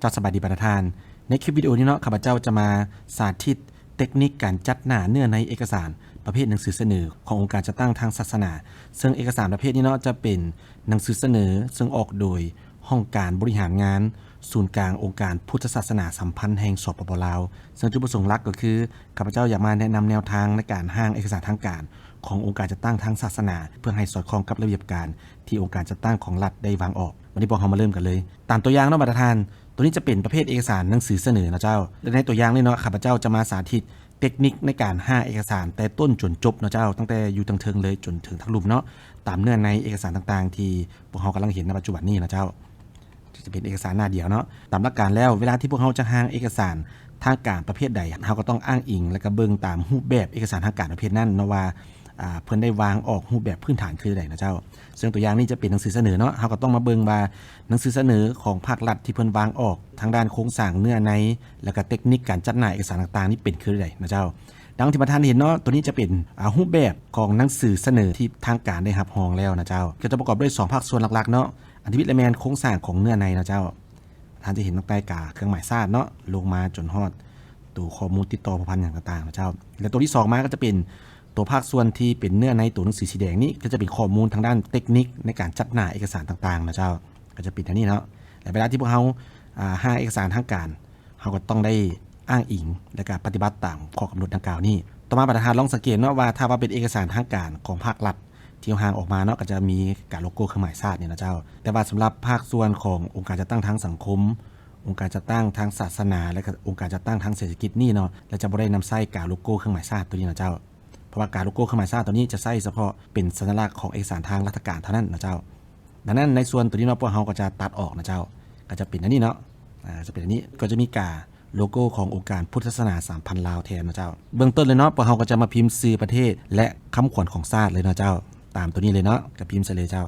ເຈົ້າ ສະບາຍດີບັນດາທ່ານ. ໃນຄລິບວິດີໂອນີ້ເນາະ ຂ້າພະເຈົ້າຈະມາສາທິດເຕັກນິກການຈັດໜ້າເນື້ອໃນເອກະສານປະເພດໜັງສືສະເໜີຂອງອົງການຈັດຕັ້ງທາງສາສະໜາ. ເຊິ່ງເອກະສານປະເພດນີ້ເນາະ ຈະເປັນໜັງສືສະເໜີເຊິ່ງອອກໂດຍຫ້ອງການບໍລິຫານງານສູນກາງອົງການພຸດທະສາສະໜາສຳພັນແຫ່ງ ສປປ ລາວ. ເຊິ່ງຈຸດປະສົງຫຼັກກໍຄື ຂ້າພະເຈົ້າຢາກມາແນະນຳແນວທາງໃນການຮ່າງເອກະສານທາງການຂອງອົງການຈັດຕັ້ງທາງສາສະໜາ ເພື່ອໃຫ້ສອດຄ່ອງກັບລະບຽບການທີ່ອົງການຈັດຕັ້ງຂອງລັດໄດ້ວາງອອກ. ວັນນີ້ພວກເຮົາມາເລີ່ມກັນເລີຍ. ຕາມຕົວຢ່າງເນາະບັນດາທ່ານ, ຕົວນີ້ຈະເປັນປະເພດເອກະສານໜັງສືສະເໜີເນາະເຈົ້າ. ແລະ ໃນຕົວຢ່າງນີ້ເນາະ ຂ້າພະເຈົ້າຈະມາສາທິດເຕັກນິກໃນການຮ່າງເອກະສານແຕ່ຕົ້ນຈົນຈົບເນາະເຈົ້າ, ຕັ້ງແຕ່ຢູ່ທາງເທິງເລີຍຈົນເຖິງທາງລຸ່ມເນາະ, ຕາມເນື້ອໃນເອກະສານຕ່າງໆທີ່ພວກເຮົາກຳລັງເຫັນໃນປັດຈຸບັນນີ້ເນາະເຈົ້າ. ຈະເປັນເອກະສານໜ້າດຽວເນາະ. ຕາມຫຼັກການແລ້ວ ເວລາທີ່ພວກເຮົາຈະຮ່າງເອກະສານທາງການປະເພດໃດ ເຮົາກໍຕ້ອງອ້າງອີງ ແລະ ກໍເບິ່ງຕາມຮູບແບບເອກະສານທາງການປະເພດນັ້ນເນາະວ່າ ອາ ເພິ່ນໄດ້ວາງອອກຮູບແບບພື້ນຖານຄືໃດນະເຈົ້າ. ເຊິ່ງຕົວຢ່າງນີ້ຈະເປັນໜັງສືສະເໜີເນາະ, ເຮົາກໍຕ້ອງມາເບິ່ງວ່າໜັງສືສະເໜີຂອງພາກລັດທີ່ເພິ່ນວາງອອກ ທາງດ້ານໂຄງສ້າງເນື້ອໃນ ແລະ ກໍເຕັກນິກການຈັດໜ້າເອກະສານຕ່າງໆນີ້ເປັນຄືໃດນະເຈົ້າ. ດັ່ງທີ່ບັນດາທ່ານເຫັນເນາະ, ຕົວນີ້ຈະເປັນ ອາ ຮູບແບບຂອງໜັງສືສະເໜີທີ່ທາງການໄດ້ຮັບຮອງແລ້ວນະເຈົ້າ. ກໍຈະປະກອບດ້ວຍສອງພາກສ່ວນຫຼັກໆເນາະ. ອັນທີໜຶ່ງແມ່ນໂຄງສ້າງຂອງເນື້ອໃນນະເຈົ້າ. ທ່ານຈະເຫັນຕັ້ງແຕ່ກາເຄື່ອງໝາຍຊາດເນາະ ລົງມາຈົນຮອດຕົວຂໍ້ມູນຕິດຕໍ່ພົວພັນຫຍັງຕ່າງໆນະເຈົ້າ. ແລະ ຕົວທີສອງມາກໍຈະເປັນຕົວພາກສ່ວນທີ່ເປັນເນື້ອໃນຕົວໜັງສືສີແດງນີ້ ກໍຈະເປັນຂໍ້ມູນທາງດ້ານເຕັກນິກໃນການຈັດໜ້າເອກະສານຕ່າງໆນະເຈົ້າ. ກໍຈະເປັນອັນນີ້ເນາະ. ແລະ ເວລາທີ່ພວກເຮົາ ອາ ຮ່າງເອກະສານທາງການ ເຮົາກໍຕ້ອງໄດ້ອ້າງອີງ ແລະ ກະປະຕິບັດຕາມຂໍ້ກຳນົດດັ່ງກ່າວນີ້. ຕໍ່ມາບັນດາທ່ານລອງສັງເກດເນາະວ່າ ຖ້າວ່າເປັນເອກະສານທາງການຂອງພາກລັດທີ່ເຮົາຮ່າງອອກມາເນາະ ກໍຈະມີກາໂລໂກ້ເຄື່ອງໝາຍຊາດນີ້ນະເຈົ້າ. ແຕ່ວ່າສຳລັບພາກສ່ວນຂອງອົງການຈັດຕັ້ງທາງສັງຄົມ, ອົງການຈັດຕັ້ງທາງສາສະໜາ ແລະ ກະອົງການຈັດຕັ້ງທາງເສດຖະກິດນີ້ເນາະ ລະຈະບໍ່ໄດ້ນຳໃຊ້ກາໂລໂກ້ເຄື່ອງໝາຍຊາດຕົວນີ້ນະເຈົ້າ. ເພາະວ່າກາໂລໂກ້ເຄື່ອງໝາຍຊາດຕົວນີ້ຈະໃຊ້ສະເພາະເປັນສັນຍາລັກຂອງເອກະສານທາງລັດຖະການເທົ່ານັ້ນນະເຈົ້າ. ດັ່ງນັ້ນໃນສ່ວນຕົວນີ້ເນາະ ພວກເຮົາກໍຈະຕັດອອກນະເຈົ້າ. ກໍຈະເປັນອັນນີ້ເນາະ, ອາ ຈະເປັນອັນນີ້ ກໍຈະມີກາໂລໂກ້ຂອງອົງການພຸດທະສາສະໜາສາມພັນລາວແທນນະເຈົ້າ. ເບື້ອງຕົ້ນເລີຍເນາະ ພວກເຮົາກໍຈະມາພິມຊື່ປະເທດ ແລະ ຄຳຂວັນຂອງຊາດເລີຍເນາະເຈົ້າ. ຕາມຕົວນີ້ເລີຍເນາະ, ກໍພິມໃສ່ເລີຍເຈົ້າ.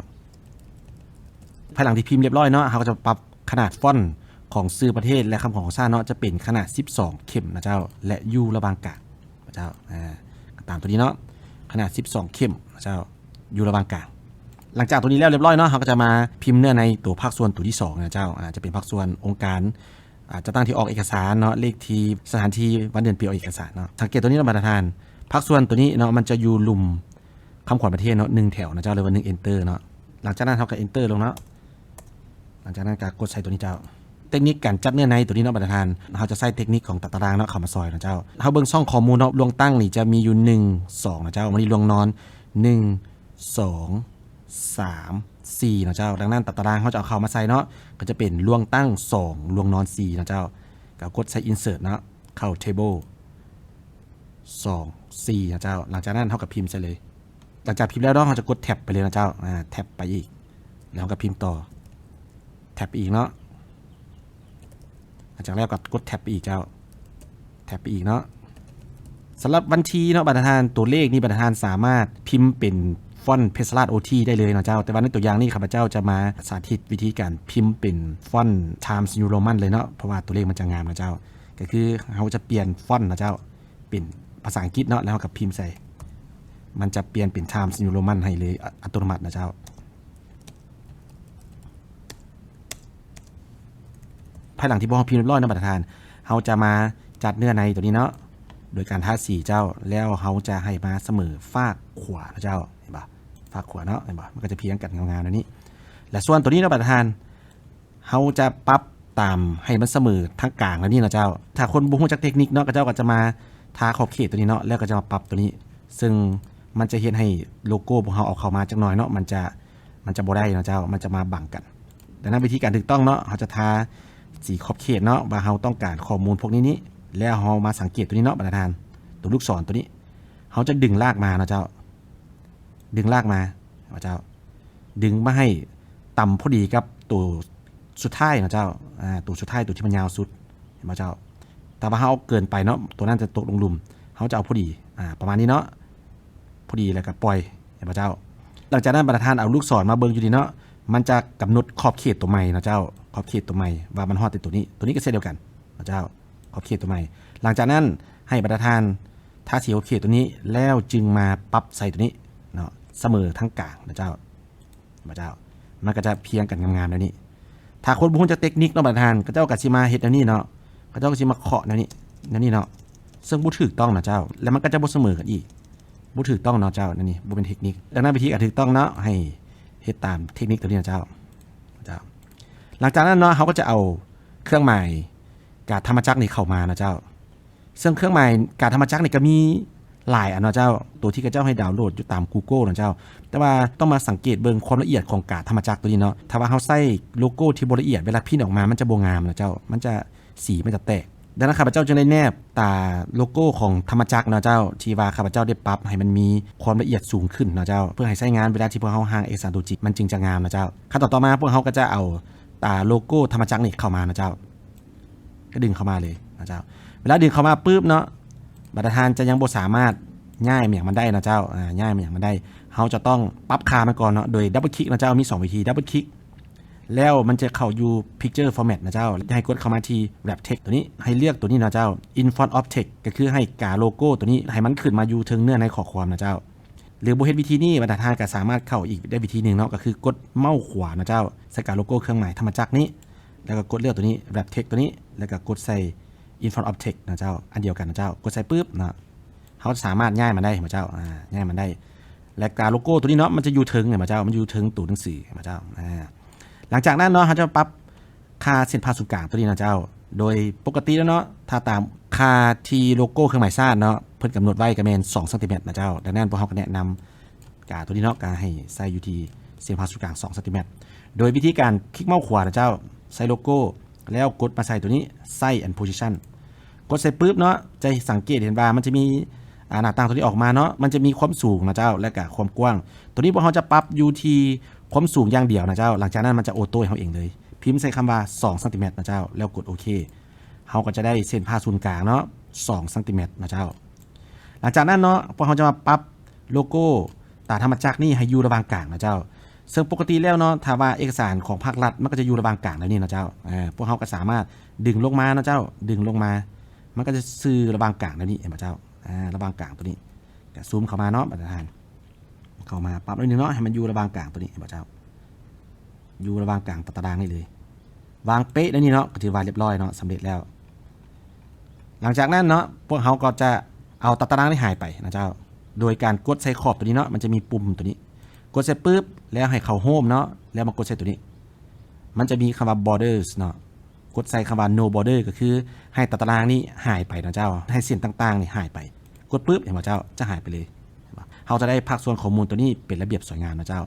ພາຍຫຼັງທີ່ພິມລຽບຮ້ອຍເນາະ ເຮົາກໍຈະປັບຂະໜາດຟອນຂອງຊື່ປະເທດ ແລະ ຄຳຂວັນຂອງຊາດເນາະ ຈະເປັນຂະໜາດສິບສອງເຂັມນະເຈົ້າ ແລະ ຢູ່ລະຫວ່າງກາງນະເຈົ້າ. ອາ ກໍຕາມຕົວນີ້ເນາະ, ຂະໜາດສິບສອງເຂັມນະເຈົ້າ ຢູ່ລະຫວ່າງກາງ. ຫຼັງຈາກຕົວນີ້ແລ້ວລຽບຮ້ອຍເນາະ ເຮົາກໍຈະມາພິມເນື້ອໃນຕົວພາກສ່ວນຕົວທີສອງນະເຈົ້າ. ອາ ຈະເປັນພາກສ່ວນອົງການ ອາ ຈັດຕັ້ງທີ່ອອກເອກະສານເນາະ, ເລກທີ່, ສະຖານທີ່, ວັນເດືອນປີອອກເອກະສານເນາະ. ສັງເກດຕົວນີ້ເນາະບັນດາທ່ານ, ພາກສ່ວນຕົວນີ້ເນາະ ມັນຈະຢູ່ລຸ່ມຄຳຂວັນປະເທດເນາະ ໜຶ່ງແຖວນະເຈົ້າ ຫຼືວ່າໜຶ່ງ Enter ເນາະ. ຫຼັງຈາກນັ້ນເຮົາກໍ Enter ລົງເນາະ. ຫຼັງຈາກນັ້ນກໍກົດໃສ່ຕົວນີ້ເຈົ້າ. ເຕັກນິກການຈັດເນື້ອໃນຕົວນີ້ເນາະບັນດາທ່ານ, ເຮົາຈະໃຊ້ເຕັກນິກຂອງຕາຕະລາງເນາະ ເຂົ້າມາຊ່ອຍເນາະເຈົ້າ. ເຮົາເບິ່ງຊ່ອງຂໍ້ມູນເນາະ, ລວງຕັ້ງນີ້ຈະມີຢູ່ໜຶ່ງ ສອງນະເຈົ້າ, ມານີ້ລວງນອນ ໜຶ່ງ ສອງ ສາມ ສີ່ເນາະເຈົ້າ. ດັ່ງນັ້ນຕາຕະລາງເຮົາຈະເອົາເຂົ້າມາໃສ່ເນາະ ກໍຈະເປັນລວງຕັ້ງສອງ ລວງນອນສີ່ເນາະເຈົ້າ. ກໍກົດໃສ່ Insert ເນາະ, ເຂົ້າ Table ສອງ ສີ່ນະເຈົ້າ. ຫຼັງຈາກນັ້ນເຮົາກໍພິມໃສ່ເລີຍ. ຫຼັງຈາກພິມແລ້ວເນາະ ເຮົາຈະກົດ Tab ໄປເລີຍນະເຈົ້າ. ອາ Tab ໄປອີກ ແລ້ວເຮົາກໍພິມຕໍ່ Tab ໄປອີກເນາະ. ຫຼັງຈາກແລ້ວກໍກົດ Tab ໄປອີກເຈົ້າ, Tab ໄປອີກເນາະ. ສຳລັບວັນທີເນາະບັນດາທ່ານ, ຕົວເລກນີ້ບັນດາທ່ານສາມາດພິມເປັນຟອນ Pixellate OT ໄດ້ເລີຍເນາະເຈົ້າ. ແຕ່ວ່າໃນຕົວຢ່າງນີ້ ຂ້າພະເຈົ້າຈະມາສາທິດວິທີການພິມເປັນຟອນ Times New Roman ເລີຍເນາະ, ເພາະວ່າຕົວເລກມັນຈະງາມເນາະເຈົ້າ. ກໍຄືເຮົາຈະປ່ຽນຟອນນະເຈົ້າ ເປັນພາສາອັງກິດເນາະ ແລ້ວເຮົາກໍພິມໃສ່, ມັນຈະປ່ຽນເປັນ Times New Roman ໃຫ້ເລີຍ ອະ ອັດຕະໂນມັດນະເຈົ້າ. ພາຍຫຼັງທີ່ພວກເຮົາພິມຮຽບຮ້ອຍເນາະບັນດາທ່ານ, ເຮົາຈະມາຈັດເນື້ອໃນຕົວນີ້ເນາະ ໂດຍການທາສີເຈົ້າ, ແລ້ວເຮົາຈະໃຫ້ມາສະເໝີຟາກຂວານະເຈົ້າ. ເຫັນບໍ່? ຟາກຂວາເນາະ, ເຫັນບໍ່? ມັນກໍຈະພຽງກັນງາມໆແນວນີ້. ແລະ ສ່ວນຕົວນີ້ເນາະບັນດາທ່ານ, ເຮົາຈະປັບຕາມໃຫ້ມັນສະເໝີທາງກາງແນວນີ້ເນາະເຈົ້າ. ຖ້າຄົນບໍ່ຮູ້ຈັກເຕັກນິກເນາະ, ເຂົາເຈົ້າກໍຈະມາທາຂອບເຂດຕົວນີ້ເນາະ, ແລ້ວກໍຈະມາປັບຕົວນີ້, ເຊິ່ງມັນຈະເຮັດໃຫ້ໂລໂກ້ພວກເຮົາອອກເຂົ້າມາຈັກໜ້ອຍເນາະ, ມັນຈະ, ມັນຈະບໍ່ໄດ້ເນາະເຈົ້າ, ມັນຈະມາບັງກັນ. ດັ່ງນັ້ນວິທີການຖືກຕ້ອງເນາະ, ເຮົາຈະທາສີຂອບເຂດເນາະ, ວ່າເຮົາຕ້ອງການຂໍ້ມູນພວກນີ້ນີ້, ແລ້ວເຮົາມາສັງເກດຕົວນີ້ເນາະ, ບັນດາທ່ານ, ຕົວລູກສອນຕົວນີ້, ເຮົາຈະດຶງລາກມາເນາະເຈົ້າ. ດຶງລາກມາເນາະເຈົ້າ, ດຶງມາໃຫ້ຕ່ຳພໍດີກັບໂຕສຸດທ້າຍເນາະເຈົ້າ, ອາ ໂຕສຸດທ້າຍ ໂຕທີ່ມັນຍາວສຸດ, ເຫັນບໍ່ເຈົ້າ? ຖ້າວ່າເຮົາເອົາເກີນໄປເນາະ, ໂຕນັ້ນຈະຕົກລົງລຸ່ມ. ເຮົາຈະເອົາພໍດີ, ອາ ປະມານນີ້ເນາະ, ພໍດີແລ້ວກໍປ່ອຍ, ເຫັນບໍ່ເຈົ້າ? ຫຼັງຈາກນັ້ນບັນດາທ່ານເອົາລູກສອນມາເບິ່ງຢູ່ນີ້ເນາະ, ມັນຈະກຳນົດຂອບເຂດໂຕໃໝ່ເນາະເຈົ້າ, ຂອບເຂດໂຕໃໝ່ວ່າມັນຮອດແຕ່ໂຕນີ້, ໂຕນີ້ກໍເຊັ່ນດຽວກັນເນາະເຈົ້າ, ຂອບເຂດໂຕໃໝ່. ຫຼັງຈາກນັ້ນໃຫ້ບັນດາທ່ານທາສີຂອບເຂດໂຕນີ້ ແລ້ວຈຶ່ງມາປັບໃສ່ໂຕນີ້ເນາະ, ສະເໝີທາງກາງເນາະເຈົ້າ. ບໍ່ເຈົ້າ, ມັນກໍຈະພຽງກັນງາມໆແນວນີ້. ຖ້າຄົນບໍ່ຮູ້ຈັກເຕັກນິກເນາະ ບັນດາທ່ານ ເຂົາເຈົ້າກໍຊິມາເຮັດແນວນີ້ເນາະ ເຂົາເຈົ້າກໍຊິມາເຄາະແນວນີ້ ແນວນີ້ເນາະ ເຊິ່ງບໍ່ຖືກຕ້ອງເນາະເຈົ້າ ແລ້ວມັນກໍຈະບໍ່ສະເໝີກັນອີກ ບໍ່ຖືກຕ້ອງເນາະເຈົ້າ. ອັນນີ້ບໍ່ແມ່ນເຕັກນິກ. ດັ່ງນັ້ນ ວິທີການຖືກຕ້ອງເນາະ ໃຫ້ເຮັດຕາມເຕັກນິກຕົວນີ້ເນາະເຈົ້າ ເຈົ້າ. ຫຼັງຈາກນັ້ນເນາະ ເຮົາກໍຈະເອົາເຄື່ອງໝາຍກາດທຳມະຈັກນີ້ເຂົ້າມາເນາະເຈົ້າ. ເຊິ່ງເຄື່ອງໝາຍກາດທຳມະຈັກນີ້ກໍມີຫຼາຍອັນເນາະເຈົ້າ ໂຕທີ່ເຂົາເຈົ້າໃຫ້ດາວໂຫຼດຢູ່ຕາມ Google ເນາະເຈົ້າ. ແຕ່ວ່າຕ້ອງມາສັງເກດເບິ່ງຄວາມລະອຽດຂອງກາດທຳມະຈັກຕົວນີ້ເນາະ. ຖ້າວ່າເຮົາໃຊ້ໂລໂກ້ທີ່ບໍ່ລະອຽດ ເວລາພິມອອກມາມັນຈະບໍ່ງາມເນາະເຈົ້າ ມັນຈະ ສີມັນຈະແຕກ. ດັ່ງນັ້ນ ຂ້າພະເຈົ້າຈຶ່ງໄດ້ແນບຕາໂລໂກ້ຂອງທຳມະຈັກເນາະເຈົ້າ ທີ່ວ່າຂ້າພະເຈົ້າໄດ້ປັບໃຫ້ມັນມີຄວາມລະອຽດສູງຂຶ້ນເນາະເຈົ້າ ເພື່ອໃຫ້ໃຊ້ງານເວລາທີ່ພວກເຮົາຮ່າງເອກະສານຕົວຈິງມັນຈຶ່ງຈະງາມເນາະເຈົ້າ. ຂັ້ນຕອນຕໍ່ມາ ພວກເຮົາກໍຈະເອົາຕາໂລໂກ້ທຳມະຈັກນີ້ເຂົ້າມາເນາະເຈົ້າ ກໍດຶງເຂົ້າມາເລີຍເນາະເຈົ້າ. ເວລາດຶງເຂົ້າມາປຶບເນາະ ບັນດາທ່ານຈະຍັງບໍ່ສາມາດຍ້າຍຫຍັງມັນໄດ້ເນາະເຈົ້າ ອາ ຍ້າຍຫຍັງມັນໄດ້ ເຮົາຈະຕ້ອງປັບຄ່າມັນກ່ອນເນາະ ໂດຍ double click ເນາະເຈົ້າ ມີສອງວິທີ double click ແລ້ວມັນຈະເຂົ້າຢູ່ Picture Format ນະເຈົ້າ ໃຫ້ກົດເຂົ້າມາທີ່ Wrap Text ຕົວນີ້ ໃຫ້ເລືອກຕົວນີ້ນະເຈົ້າ In Front of Text ກໍຄືໃຫ້ກາໂລໂກ້ຕົວນີ້ໃຫ້ມັນຂຶ້ນມາຢູ່ເທິງເນື້ອໃນຂໍ້ຄວາມນະເຈົ້າ. ຫຼືບໍ່ເຮັດວິທີນີ້ ບັນດາທ່ານກໍສາມາດເຂົ້າອີກໄດ້ວິທີໜຶ່ງເນາະ ກໍຄືກົດເມົ້າຂວານະເຈົ້າ ໃສ່ກາໂລໂກ້ເຄື່ອງໝາຍທຳມະຈັກນີ້ ແລ້ວກໍກົດເລືອກຕົວນີ້ Wrap Text ຕົວນີ້ ແລ້ວກໍກົດໃສ່ In Front of Text ນະເຈົ້າ ອັນດຽວກັນນະເຈົ້າ ກົດໃສ່ປຶບເນາະ ເຮົາສາມາດຍ້າຍມັນໄດ້ເຫັນບໍ່ເຈົ້າ ອາ ຍ້າຍມັນໄດ້ ແລະກາໂລໂກ້ຕົວນີ້ເນາະ ມັນຈະຢູ່ເທິງເຫັນບໍ່ເຈົ້າ ມັນຢູ່ເທິງໂຕໜັງສືເຫັນບໍ່ເຈົ້າ ອາ ຫຼັງຈາກນັ້ນເນາະ ເຮົາຈະປັບຄ່າເສັ້ນຜ່າສູນກາງຕົວນີ້ນະເຈົ້າ ໂດຍປົກກະຕິແລ້ວເນາະ ຖ້າຕາມຄ່າທີ່ໂລໂກ້ເຄື່ອງໝາຍຊາດເນາະ ເພິ່ນກຳນົດໄວ້ກໍແມ່ນສອງຊັງຕີແມັດນະເຈົ້າ ດັ່ງນັ້ນພວກເຮົາກໍແນະນຳກາຕົວນີ້ເນາະ ກໍໃຫ້ໃສ່ຢູ່ທີ່ເສັ້ນຜ່າສູນກາງສອງຊັງຕີແມັດ ໂດຍວິທີການຄລິກເມົ້າຂວານະເຈົ້າ ໃສ່ໂລໂກ້ ແລ້ວກົດມາໃສ່ຕົວນີ້ Size and Position ກົດໃສ່ປຶບເນາະ ຈະສັງເກດເຫັນວ່າມັນຈະມີ ອາ ໜ້າຕ່າງຕົວນີ້ອອກມາເນາະ ມັນຈະມີຄວາມສູງນະເຈົ້າ ແລະກະຄວາມກວ້າງ ຕົວນີ້ພວກເຮົາຈະປັບຢູ່ທີ່ຄວາມສູງຢ່າງດຽວນະເຈົ້າ ຫຼັງຈາກນັ້ນມັນຈະໂອໂຕ້ໃຫ້ເຮົາເອງເລີຍ ພິມໃສ່ຄຳວ່າສອງຊັງຕີແມັດນະເຈົ້າ ແລ້ວກົດໂອເຄ ເຮົາກໍຈະໄດ້ເສັ້ນຜ່າສູນກາງເນາະ ສອງຊັງຕີແມັດນະເຈົ້າ. ຫຼັງຈາກນັ້ນເນາະ ພວກເຮົາຈະມາປັບໂລໂກ້ຕາທຳມະຈັກນີ້ໃຫ້ຢູ່ລະຫວ່າງກາງນະເຈົ້າ ເຊິ່ງປົກກະຕິແລ້ວເນາະ ຖ້າວ່າເອກະສານຂອງພາກລັດ ມັນກໍຈະຢູ່ລະຫວ່າງກາງແບບນີ້ນະເຈົ້າ ອາ ພວກເຮົາກໍສາມາດດຶງລົງມານະເຈົ້າ ດຶງລົງມາ ມັນກໍຈະຊື່ລະຫວ່າງກາງແບບນີ້ເຫັນບໍ່ເຈົ້າ ອາ ລະຫວ່າງກາງຕົວນີ້ ກະຊູມເຂົ້າມາເນາະ ບັນດາທ່ານ ເຂົ້າມາປັບໜ້ອຍໜຶ່ງເນາະ ໃຫ້ມັນຢູ່ລະຫວ່າງກາງຕົວນີ້ເຫັນບໍ່ເຈົ້າ ຢູ່ລະຫວ່າງກາງຕາຕະລາງນີ້ເລີຍ ວາງເປະແນວນີ້ເນາະ ກໍຖືວ່າລຽບຮ້ອຍເນາະ ສຳເລັດແລ້ວ. ຫຼັງຈາກນັ້ນເນາະ ພວກເຮົາກໍຈະເອົາຕາຕະລາງນີ້ຫາຍໄປນະເຈົ້າ ໂດຍການກົດໃສ່ຂອບຕົວນີ້ເນາະ ມັນຈະມີປຸ່ມຕົວນີ້ ກົດໃສ່ປຶບ ແລ້ວໃຫ້ເຂົ້າ Home ເນາະ ແລ້ວມາກົດໃສ່ຕົວນີ້ ມັນຈະມີຄຳວ່າ Borders ເນາະ ກົດໃສ່ຄຳວ່າ No Border ກໍຄືໃຫ້ຕາຕະລາງນີ້ຫາຍໄປນະເຈົ້າ ໃຫ້ເສັ້ນຕ່າງໆນີ້ຫາຍໄປ ກົດປຶບ ເຫັນບໍ່ເຈົ້າ ຈະຫາຍໄປເລີຍ ເຮົາຈະໄດ້ພາກສ່ວນຂໍ້ມູນຕົວນີ້ເປັນລະບຽບສວຍງາມນະເຈົ້າ.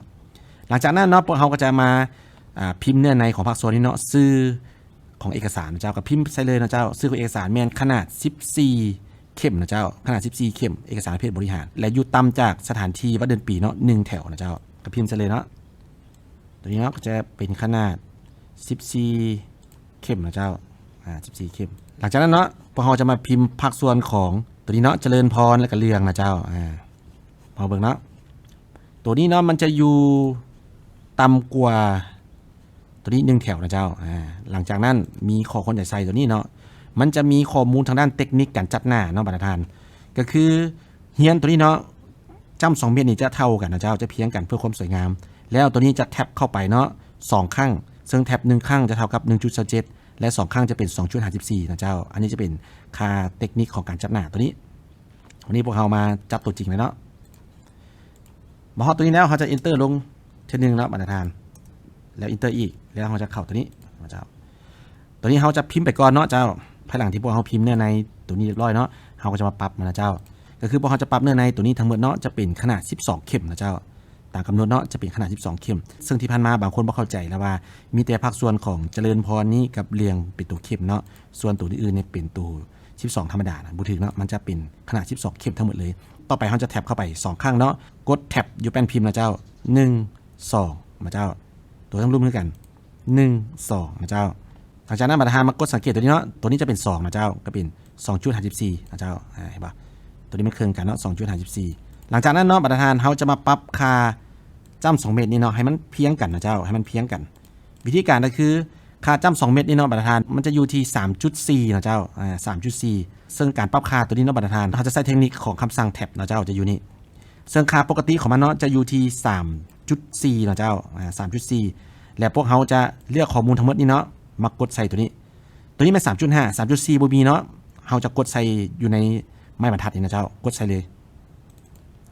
ຫຼັງຈາກນັ້ນເນາະ ພວກເຮົາກໍຈະມາ ອາ ພິມເນື້ອໃນຂອງພາກສ່ວນນີ້ເນາະ ຊື່ຂອງເອກະສານນະເຈົ້າ ກໍພິມໃສ່ເລີຍນະເຈົ້າ ຊື່ຂອງເອກະສານແມ່ນຂະໜາດສິບສີ່ເຂັມນະເຈົ້າ ຂະໜາດສິບສີ່ເຂັມ ເອກະສານປະເພດບໍລິຫານ ແລະຢູ່ຕ່ຳຈາກສະຖານທີ່ວັນເດືອນປີເນາະ ໜຶ່ງແຖວນະເຈົ້າ ກໍພິມໃສ່ເລີຍເນາະ. ຕົວນີ້ເນາະ ກໍຈະເປັນຂະໜາດສິບສີ່ເຂັມນະເຈົ້າ ອາ ສິບສີ່ເຂັມ. ຫຼັງຈາກນັ້ນເນາະ ພວກເຮົາຈະມາພິມພາກສ່ວນຂອງຕົວນີ້ເນາະ ຈະເລີນພອນ ແລ້ວກໍເລື່ອງນະເຈົ້າ ອາ ເຮົາເບິ່ງເນາະ ຕົວນີ້ເນາະ ມັນຈະຢູ່ຕ່ຳກວ່າຕົວນີ້ໜຶ່ງແຖວນະເຈົ້າ ອາ ຫຼັງຈາກນັ້ນມີຂໍ້ຄວນໃຈໃສ່ຕົວນີ້ເນາະ ມັນຈະມີຂໍ້ມູນທາງດ້ານເຕັກນິກການຈັດໜ້າເນາະ ບັນດາທ່ານ ກໍຄື ຮຽນຕົວນີ້ເນາະ ຈ້ຳສອງເມັດນີ້ຈະເທົ່າກັນນະເຈົ້າ ຈະພຽງກັນເພື່ອຄວາມສວຍງາມ ແລ້ວຕົວນີ້ຈະແທັບເຂົ້າໄປເນາະ ສອງຄັ້ງ ເຊິ່ງແທັບໜຶ່ງຄັ້ງຈະເທົ່າກັບໜຶ່ງຈຸດສອງເຈັດ ແລະສອງຄັ້ງຈະເປັນສອງຈຸດຫ້າສິບສີ່ນະເຈົ້າ. ອັນນີ້ຈະເປັນຄ່າເຕັກນິກຂອງການຈັດໜ້າຕົວນີ້. ວັນນີ້ພວກເຮົາມາຈັບຕົວຈິງເລີຍເນາະ. ມາຮອດຕົວນີ້ແລ້ວ ເຮົາຈະ Enter ລົງເທື່ອໜຶ່ງເນາະ ບັນດາທ່ານ ແລ້ວ Enter ອີກ ແລ້ວເຮົາຈະເຂົ້າຕົວນີ້ນະເຈົ້າ. ຕົວນີ້ເຮົາຈະພິມໄປກ່ອນເນາະເຈົ້າ. ພາຍຫຼັງທີ່ພວກເຮົາພິມເນື້ອໃນຕົວນີ້ຮຽບຮ້ອຍເນາະ ເຮົາກໍຈະມາປັບມັນນະເຈົ້າ. ກໍຄືພວກເຮົາຈະປັບເນື້ອໃນຕົວນີ້ທັງໝົດເນາະ ຈະເປັນຂະໜາດສິບສອງເຂັມນະເຈົ້າ. ຕາມກຳນົດເນາະ ຈະເປັນຂະໜາດສິບສອງເຂັມ. ເຊິ່ງທີ່ຜ່ານມາບາງຄົນບໍ່ເຂົ້າໃຈລະວ່າ ມີແຕ່ພາກສ່ວນຂອງຈະເລີນພອນນີ້ກັບເລື່ອງເປັນຕົວເຂັມເນາະ ສ່ວນຕົວອື່ນໆນີ້ເປັນຕົວສິບສອງທຳມະດານະ ບໍ່ຖືກເນາະ ມັນຈະເປັນຂະໜາດສິບສອງເຂັມທັງໝົດເລີຍ. ຕໍ່ໄປເຮົາຈະແທັບເຂົ້າໄປສອງຄັ້ງເນາະ ກົດ Tab ຢູ່ແປ້ນພິມນະເຈົ້າ ໜຶ່ງ ສອງ ນະເຈົ້າ. ຕົວທັງລຸ່ມຄືກັນ ໜຶ່ງ ສອງ ນະເຈົ້າ. ຫຼັງຈາກນັ້ນບັນດາທ່ານມາກົດສັງເກດຕົວນີ້ເນາະ ຕົວນີ້ຈະເປັນສອງນະເຈົ້າ ກໍເປັນສອງຈຸດຫ້າສິບສີ່ນະເຈົ້າ. ອາ ເຫັນບໍ່ ຕົວນີ້ມັນເຄິ່ງກັນເນາະ ສອງຈຸດຫ້າສິບສີ່. ຫຼັງຈາກນັ້ນເນາະ ບັນດາທ່ານ ເຮົາຈະມາປັບຄ່າຈ້ຳສອງເມັດນີ້ເນາະ ໃຫ້ມັນພຽງກັນນະເຈົ້າ ໃຫ້ມັນພຽງກັນ. ວິທີການກໍຄື ຄ່າຈ້ຳສອງເມັດນີ້ເນາະ ບັນດາທ່ານ ມັນຈະຢູ່ທີ່ສາມຈຸດສີ່ນະເຈົ້າ ອາ ສາມຈຸດສີ່. ເຊິ່ງການປັບຄ່າຕົວນີ້ເນາະ ບັນດາທ່ານ ເຮົາຈະໃຊ້ເຕັກນິກຂອງຄຳສັ່ງ Tab ເນາະເຈົ້າ ຈະຢູ່ນີ້. ເຊິ່ງຄ່າປົກກະຕິຂອງມັນເນາະ ຈະຢູ່ທີ່ສາມຈຸດສີ່ເນາະເຈົ້າ ອາ ສາມຈຸດສີ່. ແລະ ພວກເຮົາຈະເລືອກຂໍ້ມູນທັງໝົດນີ້ເນາະ ມາກົດໃສ່ໂຕນີ້. ໂຕນີ້ແມ່ນສາມຈຸດຫ້າ ສາມຈຸດສີ່ບໍ່ມີເນາະ ເຮົາຈະກົດໃສ່ຢູ່ໃນໄມ້ບັນທັດນີ້ນະເຈົ້າ ກົດໃສ່ເລີຍ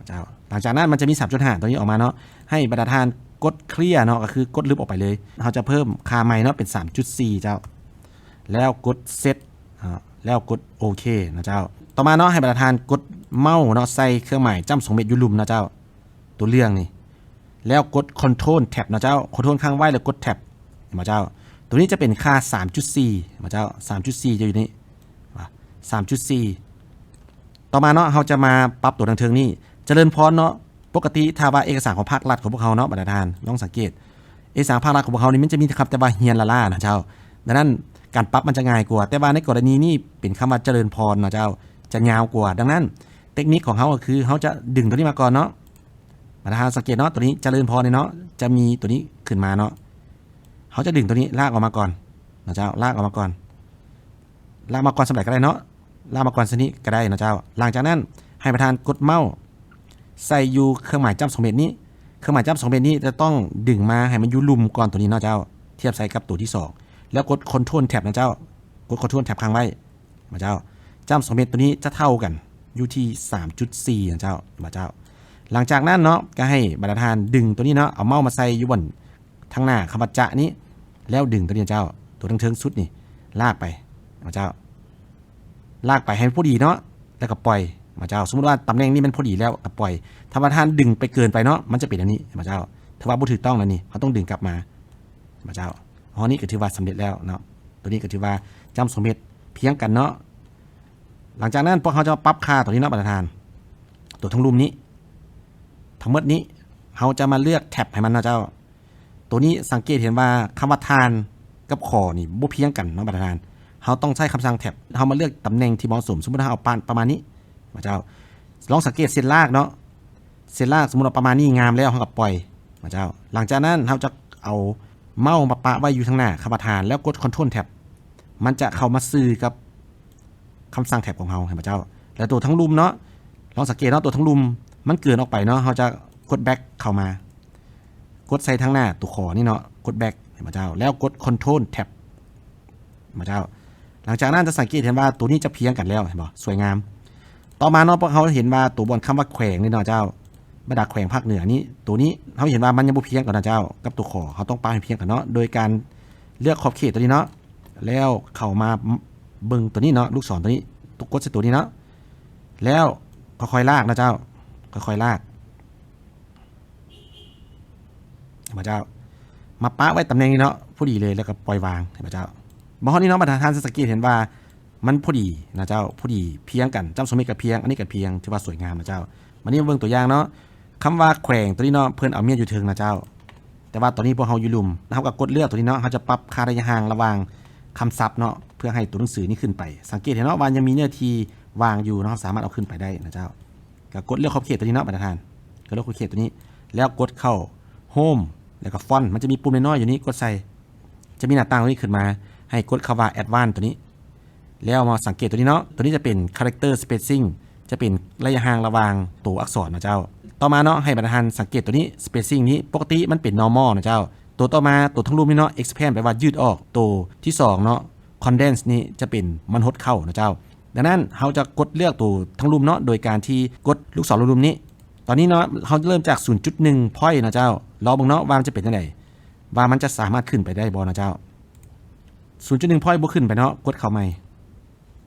ເຈົ້າ. ຫຼັງຈາກນັ້ນມັນຈະມີສາມຈຸດຫ້າໂຕນີ້ອອກມາເນາະ ໃຫ້ບັນດາທ່ານກົດເຄລຍເນາະ ກໍຄືກົດລຶບອອກໄປເລີຍ. ເຮົາຈະເພີ່ມຄ່າໃໝ່ເນາະ ເປັນສາມຈຸດສີ່ເຈົ້າ ແລ້ວກົດເຊັດເນາະ ແລ້ວກົດໂອເຄນະເຈົ້າ. ຕໍ່ມາເນາະ ໃຫ້ບັນດາທ່ານກົດເມົາເນາະ ໃສ່ເຄື່ອງໝາຍຈ້ຳສອງເມັດຢູ່ລຸ່ມເນາະເຈົ້າ ຕົວເລື່ອງນີ້ ແລ້ວກົດຄອນໂທຣນແທັບເນາະເຈົ້າ ຄອນໂທຣນຄ້າງໄວ້ ແລ້ວກົດແທັບ ເຫັນບໍ່ເຈົ້າ? ຕົວນີ້ຈະເປັນຄ່າສາມຈຸດສີ່ ເຫັນບໍ່ເຈົ້າ? ສາມຈຸດສີ່ຈະຢູ່ນີ້ ສາມຈຸດສີ່. ຕໍ່ມາເນາະ ເຮົາຈະມາປັບຕົວທາງເທິງນີ້ ຈະເລີນພອນເນາະ. ປົກກະຕິຖ້າວ່າເອກະສານຂອງພາກລັດຂອງພວກເຮົາເນາະ ບັນດາທ່ານລອງສັງເກດ ເອກະສານຂອງພາກລັດຂອງພວກເຮົານີ້ ມັນຈະມີແຕ່ຄຳແຕ່ວ່າຮຽນລະລານະເຈົ້າ. ດັ່ງນັ້ນການປັບມັນຈະງ່າຍກວ່າ ແຕ່ວ່າໃນກໍລະນີນີ້ເປັນຄຳວ່າຈະເລີນພອນນະເຈົ້າ ຈະຍາວກວ່າ. ດັ່ງນັ້ນເຕັກນິກຂອງເຮົາກໍຄື ເຮົາຈະດຶງຕົວນີ້ມາກ່ອນເນາະ. ບັນດາທ່ານສັງເກດເນາະ ຕົວນີ້ຈະເລີນພອນເນາະ ຈະມີຕົວນີ້ຂຶ້ນມາເນາະ. ເຮົາຈະດຶງຕົວນີ້ລາກອອກມາກ່ອນນະເຈົ້າ ລາກອອກມາກ່ອນ ລາກມາກ່ອນສ່ຳໃດກໍໄດ້ເນາະ ລາກມາກ່ອນສ່ຳນີ້ກໍໄດ້ເນາະເຈົ້າ. ຫຼັງຈາກນັ້ນໃຫ້ບັນດາທ່ານກົດເມົາໃສ່ຢູ່ເຄື່ອງໝາຍຈ້ຳສອງເມັດນີ້ ເຄື່ອງໝາຍຈ້ຳສອງເມັດນີ້ຈະຕ້ອງດຶງມາໃຫ້ມັນຢູ່ລຸ່ມກ່ອນຕົວນີ້ເນາະເຈົ້າ ທຽບໃສ່ກັບຕົວທີສອງ ແລ້ວກົດຄອນໂທຣນແທັບນະເຈົ້າ ກົດຄອນໂທຣນແທັບຄ້າງໄວ້ ເຫັນບໍ່ເຈົ້າ? ຈ້ຳສອງເມັດຕົວນີ້ຈະເທົ່າກັນຢູ່ທີ່ສາມຈຸດສີ່ນະເຈົ້າ ເຫັນບໍ່ເຈົ້າ? ຫຼັງຈາກນັ້ນເນາະ ກໍໃຫ້ບັນດາທ່ານດຶງຕົວນີ້ເນາະ ເອົາເມົາມາໃສ່ຢູ່ບ່ອນທາງໜ້າຄຳວ່າຈະນີ້ ແລ້ວດຶງຕົວນີ້ເຈົ້າ ຕົວເທິງໆສຸດນີ້ ລາກໄປ ເຫັນບໍ່ເຈົ້າ? ລາກໄປໃຫ້ມັນພໍດີເນາະ ແລ້ວກໍປ່ອຍ ເຫັນບໍ່ເຈົ້າ? ສົມມຸດວ່າຕຳແໜ່ງນີ້ມັນພໍດີແລ້ວກໍປ່ອຍ. ຖ້າວ່າທ່ານດຶງໄປເກີນໄປເນາະ ມັນຈະເປັນແນວນີ້ ເຫັນບໍ່ເຈົ້າ? ຖືວ່າບໍ່ຖືກຕ້ອງແລ້ວນີ້ ເຮົາຕ້ອງດຶງກັບມາ ເຫັນບໍ່ເຈົ້າ? ເຮົານີ້ກໍຖືວ່າສຳເລັດແລ້ວເນາະ ຕົວນີ້ກໍຖືວ່າຈ້ຳສອງເມັດພຽງກັນເນາະ. ຫຼັງຈາກນັ້ນພວກເຮົາຈະມາປັບຄ່າຕົວນີ້ເນາະ ບັນດາທ່ານ ຕົວທັງລຸ່ມນີ້ ທັງໝົດນີ້ ເຮົາຈະມາເລືອກແທັບໃຫ້ມັນເນາະເຈົ້າ. ຕົວນີ້ສັງເກດເຫັນວ່າຄຳວ່າທ່ານກັບຂໍນີ້ບໍ່ພຽງກັນເນາະ ບັນດາທ່ານ ເຮົາຕ້ອງໃຊ້ຄຳສັ່ງແທັບ ເຮົາມາເລືອກຕຳແໜ່ງທີ່ເໝາະສົມ. ສົມມຸດເຮົາເອົາປະ ປະມານນີ້ ເຫັນບໍ່ເຈົ້າ? ລອງສັງເກດເສັ້ນລາກເນາະ ເສັ້ນລາກສົມມຸດວ່າປະມານນີ້ງາມແລ້ວ ເຮົາກໍປ່ອຍ ເຫັນບໍ່ເຈົ້າ? ຫຼັງຈາກນັ້ນເຮົາຈະເອົາເມົາມາປະໄວ້ຢູ່ທາງໜ້າຄຳວ່າທ່ານ ແລ້ວກົດຄອນໂທຣນແທັບ ມັນຈະເຂົ້າມາຊື່ກັບ ຄຳສັ່ງແທັບຂອງເຮົາ ເຫັນບໍ່ເຈົ້າ? ແລ້ວຕົວທັງລຸ່ມເນາະ ລອງສັງເກດເນາະ ຕົວທັງລຸ່ມມັນເກີນອອກໄປເນາະ ເຮົາຈະກົດແບັກເຂົ້າມາ ກົດໃສ່ທາງໜ້າຕົວຂໍນີ້ເນາະ ກົດແບັກ ເຫັນບໍ່ເຈົ້າ? ແລ້ວກົດຄອນໂທຣນແທັບ ເຫັນບໍ່ເຈົ້າ? ຫຼັງຈາກນັ້ນຈະສັງເກດເຫັນວ່າຕົວນີ້ຈະພຽງກັນແລ້ວ ເຫັນບໍ່? ສວຍງາມ. ຕໍ່ມາເນາະ ພວກເຮົາເຫັນວ່າຕົວບ່ອນຄຳວ່າແຂວງນີ້ເນາະເຈົ້າ ບັນດາແຂວງພາກເໜືອນີ້ ຕົວນີ້ເຮົາເຫັນວ່າມັນຍັງບໍ່ພຽງກັນນະເຈົ້າ ກັບຕົວຂໍ ເຮົາຕ້ອງປັບໃຫ້ພຽງກັນເນາະ ໂດຍການເລືອກຂອບເຂດຕົວນີ້ເນາະ ແລ້ວເຂົ້າມາເບິ່ງຕົວນີ້ເນາະ ລູກສອນຕົວນີ້ ຕົວກົດໃສ່ຕົວນີ້ເນາະ ແລ້ວຄ່ອຍໆລາກນະເຈົ້າ ຄ່ອຍໆລາກ ເຫັນບໍ່ເຈົ້າ? ມາປະໄວ້ຕຳແໜ່ງນີ້ເນາະ ພໍດີເລີຍ ແລ້ວກໍປ່ອຍວາງ ເຫັນບໍ່ເຈົ້າ? ມາຮອດນີ້ເນາະ ບັນດາທ່ານສັງເກດເຫັນວ່າມັນພໍດີນະເຈົ້າ ພໍດີພຽງກັນ ຈ້ຳສອງເມັດກໍພຽງ ອັນນີ້ກໍພຽງ ຖືວ່າສວຍງາມນະເຈົ້າ. ບັດນີ້ເບິ່ງຕົວຢ່າງເນາະ ຄຳວ່າແຂວງຕົວນີ້ເນາະ ເພິ່ນເອົາມຽນຢູ່ເທິງນະເຈົ້າ ແຕ່ວ່າຕອນນີ້ພວກເຮົາຢູ່ລຸ່ມ ເຮົາກໍກົດເລືອກຕົວນີ້ເນາະ ເຮົາຈະປັບຄ່າໄລຍະຫ່າງລະຫວ່າງຄຳສັບເນາະ ເພື່ອໃຫ້ຕົວໜັງສືນີ້ຂຶ້ນໄປ. ສັງເກດເຫັນເນາະວ່າຍັງມີເນື້ອທີ່ວ່າງຢູ່ເນາະ ເຮົາສາມາດເອົາຂຶ້ນໄປໄດ້ນະເຈົ້າ. ກໍກົດເລືອກຂອບເຂດຕົວນີ້ເນາະ ບັນດາທ່ານ ກໍເລືອກຂອບເຂດຕົວນີ້ ແລ້ວກົດເຂົ້າໂຮມ ແລ້ວກໍຟອນ ມັນຈະມີປຸ່ມນ້ອຍໆຢູ່ນີ້ ກົດໃສ່ ຈະມີໜ້າຕ່າງຕົວນີ້ຂຶ້ນມາ ໃຫ້ກົດຄຳວ່າແອັດວານຕົວນີ້ ແລ້ວມາສັງເກດຕົວນີ້ເນາະ ຕົວນີ້ຈະເປັນຄາແຣັກເຕີສະເປຊິງ ຈະເປັນໄລຍະຫ່າງລະຫວ່າງຕົວອັກສອນນະເຈົ້າ. ຕໍ່ມາເນາະ ໃຫ້ບັນດາທ່ານສັງເກດຕົວນີ້ ສະເປຊິງນີ້ ປົກກະຕິມັນເປັນນໍມໍນະເຈົ້າ. ຕົວຕໍ່ມາ ຕົວທັງລຸ່ມນີ້ເນາະ ເອັກສະແພນ ແປວ່າຢືດອອກ. ຕົວທີສອງເນາະ ຄອນເດນສ໌ນີ້ຈະເປັນມັນຫົດເຂົ້ານະເຈົ້າ. ດັ່ງນັ້ນເຮົາຈະກົດເລືອກຕົວທັງລຸ່ມເນາະ ໂດຍການທີ່ກົດລູກສອນລຸ່ມໆນີ້. ຕອນນີ້ເນາະ ເຮົາເລີ່ມຈາກສູນຈຸດໜຶ່ງພອຍນະເຈົ້າ. ລອງເບິ່ງເນາະວ່າມັນຈະເປັນຈັ່ງໃດ ວ່າມັນຈະສາມາດຂຶ້ນໄປໄດ້ບໍ່ນະເຈົ້າ. ສູນຈຸດໜຶ່ງພອຍບໍ່ຂຶ້ນໄປເນາະ ກົດເຂົ້າໃໝ່.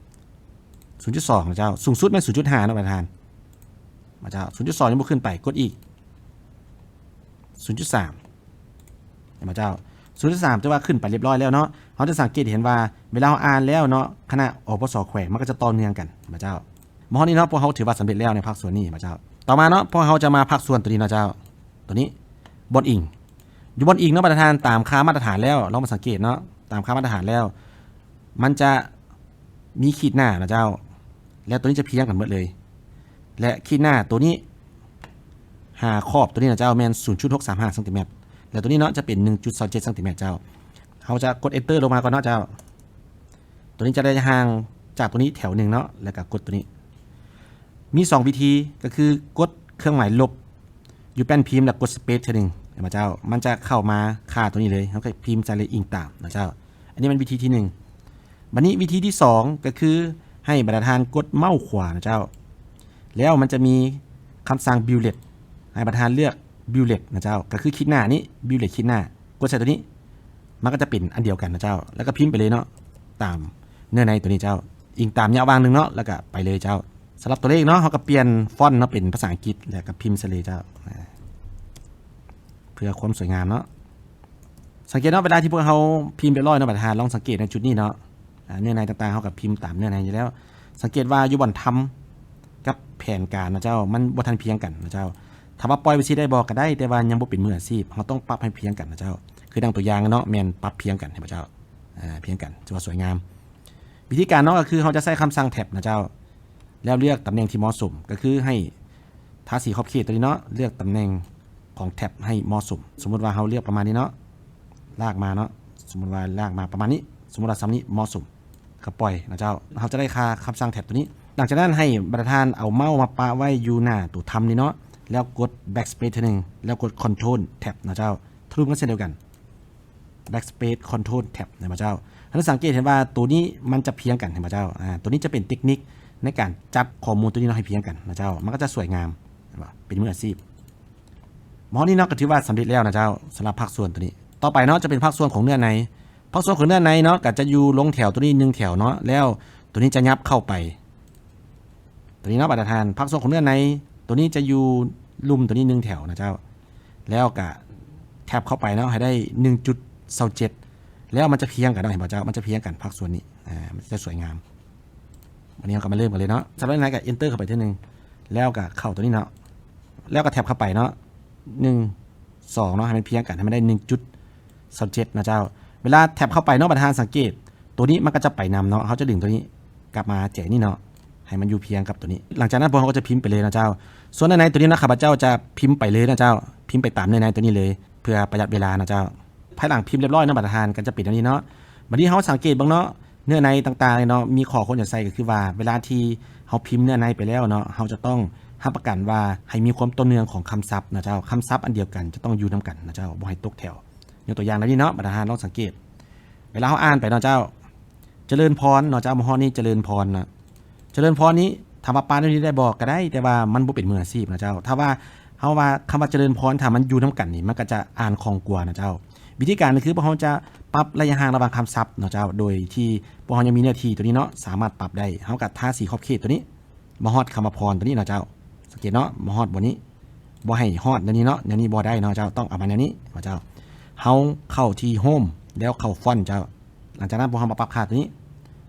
ສູນຈຸດສອງນະເຈົ້າ ສູງສຸດແມ່ນສູນຈຸດຫ້າເນາະ ບັນດາທ່ານ ນະເຈົ້າ. ສູນຈຸດສອງຍັງບໍ່ຂຶ້ນໄປ ກົດອີກ ສູນຈຸດສາມ ເຫັນບໍ່ເຈົ້າ? ສູນຈຸດສາມຖືວ່າຂຶ້ນໄປຮຽບຮ້ອຍແລ້ວເນາະ. ເຮົາຈະສັງເກດເຫັນວ່າເວລາເຮົາອ່ານແລ້ວເນາະ ຄະນະ ອປສ ແຂວງ ມັນກໍຈະຕໍ່ເນື່ອງກັນ ເຫັນບໍ່ເຈົ້າ? ມາຮອດນີ້ເນາະ ພວກເຮົາຖືວ່າສຳເລັດແລ້ວໃນພາກສ່ວນນີ້ ເຫັນບໍ່ເຈົ້າ? ຕໍ່ມາເນາະ ພວກເຮົາຈະມາພາກສ່ວນຕົວນີ້ເນາະເຈົ້າ ຕົວນີ້ ບ່ອນອີງ. ຢູ່ບ່ອນອີງເນາະ ບັນດາທ່ານ ຕາມຄ່າມາດຕະຖານແລ້ວ ລອງມາສັງເກດເນາະ ຕາມຄ່າມາດຕະຖານແລ້ວ ມັນຈະ ມີຂີດໜ້ານະເຈົ້າ ແລະ ຕົວນີ້ຈະພຽງກັນໝົດເລີຍ ແລະ ຂີດໜ້າຕົວນີ້ຫາຂອບຕົວນີ້ນະເຈົ້າ ແມ່ນສູນຈຸດຫົກສາມຫ້າຊັງຕີແມັດ ແລະ ຕົວນີ້ເນາະ ຈະເປັນໜຶ່ງຈຸດສອງເຈັດຊັງຕີແມັດເຈົ້າ. ເຮົາຈະກົດເອັນເຕີລົງມາກ່ອນເນາະເຈົ້າ. ຕົວນີ້ຈະໄດ້ຫ່າງຈາກຕົວນີ້ແຖວໜຶ່ງເນາະ ແລ້ວກໍກົດຕົວນີ້. ມີສອງວິທີ ກໍຄືກົດເຄື່ອງໝາຍລົບຢູ່ແປ້ນພິມ ແລ້ວກົດສະເປດເທື່ອໜຶ່ງ ເຫັນບໍ່ເຈົ້າ? ມັນຈະເຂົ້າມາຄ່າຕົວນີ້ເລີຍ ເຮົາກໍພິມໃສ່ເລີຍ ອີງຕາມເນາະເຈົ້າ. ອັນນີ້ແມ່ນວິທີທີໜຶ່ງ. ບັດນີ້ວິທີທີສອງ ກໍຄືໃຫ້ບັນດາທ່ານກົດເມົາຂວາເນາະເຈົ້າ ແລ້ວມັນຈະມີຄຳສັ່ງ bullet ໃຫ້ບັນດາທ່ານເລືອກ bullet ເນາະເຈົ້າ ກໍຄືຂີດໜ້ານີ້ bullet ຂີດໜ້າ ກົດໃສ່ຕົວນີ້ ມັນກໍຈະເປັນອັນດຽວກັນເນາະເຈົ້າ ແລ້ວກໍພິມໄປເລີຍເນາະ ຕາມເນື້ອໃນຕົວນີ້ເຈົ້າ ອີງຕາມໄລຍະຫວ່າງໜຶ່ງເນາະ ແລ້ວກໍໄປເລີຍເຈົ້າ. ສຳລັບຕົວເລກເນາະ ເຮົາກໍປ່ຽນຟອນເນາະ ເປັນພາສາອັງກິດ ແລ້ວກໍພິມໃສ່ເລີຍເຈົ້າ ອາ ເພື່ອຄວາມສວຍງາມເນາະ. ສັງເກດເນາະ ເວລາທີ່ພວກເຮົາພິມຮຽບຮ້ອຍເນາະ ບັນດາທ່ານລອງສັງເກດໃນຈຸດນີ້ເນາະ ອາ ເນື້ອໃນຕ່າງໆ ເຮົາກໍພິມຕາມເນື້ອໃນຢູ່ແລ້ວ. ສັງເກດວ່າຢູ່ບ່ອນທຳກັບແຜນການນະເຈົ້າ ມັນບໍ່ທັນພຽງກັນນະເຈົ້າ. ຖາມວ່າປ່ອຍໄປຊີ້ໄດ້ບໍ່? ກໍໄດ້ ແຕ່ວ່າຍັງບໍ່ເປັນມືອາຊີບ ເຮົາຕ້ອງປັບໃຫ້ພຽງກັນນະເຈົ້າ. ຄືດັ່ງຕົວຢ່າງເນາະ ແມ່ນປັບພຽງກັນ ເຫັນບໍ່ເຈົ້າ? ອາ ພຽງກັນ ຖືວ່າສວຍງາມ. ວິທີການເນາະ ກໍຄືເຮົາຈະໃຊ້ຄຳສັ່ງ tab ນະເຈົ້າ ແລ້ວເລືອກຕຳແໜ່ງທີ່ເໝາະສົມ ກໍຄືໃຫ້ທາສີຂອບເຂດຕົວນີ້ເນາະ ເລືອກຕຳແໜ່ງຂອງ tab ໃຫ້ເໝາະສົມ. ສົມມຸດວ່າເຮົາເລືອກປະມານນີ້ເນາະ ລາກມາເນາະ ສົມມຸດວ່າລາກມາປະມານນີ້ ສົມມຸດວ່າສ່ຳນີ້ເໝາະສົມ ກໍປ່ອຍນະເຈົ້າ. ເຮົາຈະໄດ້ຄ່າຄຳສັ່ງ tab ຕົວນີ້. ຫຼັງຈາກນັ້ນໃຫ້ບັນດາທ່ານເອົາເມົາສ໌ມາປະໄວ້ຢູ່ໜ້າຕົວທຳນີ້ເນາະ ແລ້ວກົດ backspace ເທື່ອໜຶ່ງ ແລ້ວກົດ control tab ນະເຈົ້າ. ທະລຸມກັນເຊັ່ນດຽວກັນ backspace control tab ເຫັນບໍ່ເຈົ້າ? ທ່ານສັງເກດເຫັນວ່າຕົວນີ້ມັນຈະພຽງກັນ ເຫັນບໍ່ເຈົ້າ? ອາ ຕົວນີ້ຈະເປັນເຕັກນິກໃນການຈັດຂໍ້ມູນຕົວນີ້ເນາະ ໃຫ້ພຽງກັນນະເຈົ້າ ມັນກໍຈະສວຍງາມ ເຫັນບໍ່? ເປັນມືອາຊີບ. ໝໍນີ້ເນາະ ກໍຖືວ່າສຳເລັດແລ້ວນະເຈົ້າ ສຳລັບພາກສ່ວນຕົວນີ້. ຕໍ່ໄປເນາະ ຈະເປັນພາກສ່ວນຂອງເນື້ອໃນ. ພາກສ່ວນຂອງເນື້ອໃນເນາະ ກໍຈະຢູ່ລົງແຖວຕົວນີ້ໜຶ່ງແຖວເນາະ ແລ້ວຕົວນີ້ຈະຫຍັບເຂົ້າໄປ ຕົວນີ້ເນາະ ບັນດາທ່ານ ພາກສ່ວນຂອງເນື້ອໃນ ຕົວນີ້ຈະຢູ່ລຸ່ມຕົວນີ້ໜຶ່ງແຖວນະເຈົ້າ ແລ້ວກະແທັບເຂົ້າໄປເນາະ ໃຫ້ໄດ້ໜຶ່ງຈຸດຊາວເຈັດ ແລ້ວມັນຈະພຽງກັນເນາະ ເຫັນບໍ່ເຈົ້າ? ມັນຈະພຽງກັນພາກສ່ວນນີ້ ອາ ມັນຈະສວຍງາມ. ບັດນີ້ເຮົາກໍມາເລີ່ມກັນເລີຍເນາະ. ສຳລັບເນື້ອໃນກໍ Enter ເຂົ້າໄປເທື່ອໜຶ່ງ ແລ້ວກໍເຂົ້າຕົວນີ້ເນາະ ແລ້ວກໍແທັບເຂົ້າໄປເນາະ ໜຶ່ງ ສອງເນາະ ໃຫ້ມັນພຽງກັນ ໃຫ້ມັນໄດ້ໜຶ່ງຈຸດຊາວເຈັດນະເຈົ້າ. ເວລາແທັບເຂົ້າໄປເນາະ ບັນດາທ່ານສັງເກດ ຕົວນີ້ມັນກໍຈະໄປນຳເນາະ ເຮົາຈະດຶງຕົວນີ້ກັບມາແຈນີ້ເນາະ ໃຫ້ມັນຢູ່ພຽງກັບຕົວນີ້. ຫຼັງຈາກນັ້ນພວກເຮົາກໍຈະພິມໄປເລີຍນະເຈົ້າ. ສ່ວນເນື້ອໃນຕົວນີ້ນະ ຂ້າພະເຈົ້າຈະພິມໄປເລີຍນະເຈົ້າ ພິມໄປຕາມເນື້ອໃນຕົວນີ້ເລີຍ ເພື່ອປະຢັດເວລານະເຈົ້າ. ພາຍຫຼັງພິມຮຽບຮ້ອຍເນາະ ບັນດາທ່ານ ກໍຈະເປັນແນວນີ້ເນາະ. ບັດນີ້ເຮົາສັງເກດເບິ່ງເນາະ ເນື້ອໃນຕ່າງໆເນາະ ມີຂໍ້ຄວນຈະໃສ່ ກໍຄືວ່າເວລາທີ່ເຮົາພິມເນື້ອໃນໄປແລ້ວເນາະ ເຮົາຈະຕ້ອງຮັບປະກັນວ່າໃຫ້ມີຄວາມຕໍ່ເນື່ອງຂອງຄຳສັບນະເຈົ້າ ຄຳສັບອັນດຽວກັນຈະຕ້ອງຢູ່ນຳກັນນະເຈົ້າ ບໍ່ໃຫ້ຕົກແຖວ. ຍົກຕົວຢ່າງແນວນີ້ເນາະ ບັນດາທ່ານລອງສັງເກດ ເວລາເຮົາອ່ານໄປເນາະເຈົ້າ ຈະເລີນພອນເນາະເຈົ້າ ມາຮອດນີ້ ຈະເລີນພອນນະ ຈະເລີນພອນນີ້ ຖາມວ່າປານນີ້ໄດ້ບໍ່? ກໍໄດ້ ແຕ່ວ່າມັນບໍ່ເປັນມືອາຊີບນະເຈົ້າ. ຖ້າວ່າເຮົາວ່າຄຳວ່າຈະເລີນພອນ ຖ້າມັນຢູ່ນຳກັນນີ້ ມັນກໍຈະອ່ານຄ່ອງກວ່ານະເຈົ້າ. ວິທີການກໍຄືພວກເຮົາຈະປັບໄລຍະຫ່າງລະຫວ່າງຄຳສັບເນາະເຈົ້າ ໂດຍທີ່ພວກເຮົາຍັງມີເນື້ອທີ່ຕົວນີ້ເນາະ ສາມາດປັບໄດ້. ເຮົາກໍທາສີຂອບເຂດຕົວນີ້ ມາຮອດຄຳວ່າພອນຕົວນີ້ເນາະເຈົ້າ ສັງເກດເນາະ ມາຮອດບ່ອນນີ້ ບໍ່ໃຫ້ຮອດແນວນີ້ເນາະ ແນວນີ້ບໍ່ໄດ້ເນາະເຈົ້າ ຕ້ອງເອົາມາແນວນີ້ເນາະເຈົ້າ. ເຮົາເຂົ້າທີ່ Home ແລ້ວເຂົ້າ Font ເຈົ້າ. ຫຼັງຈາກນັ້ນພວກເຮົາມາປັບຄ່າຕົວນີ້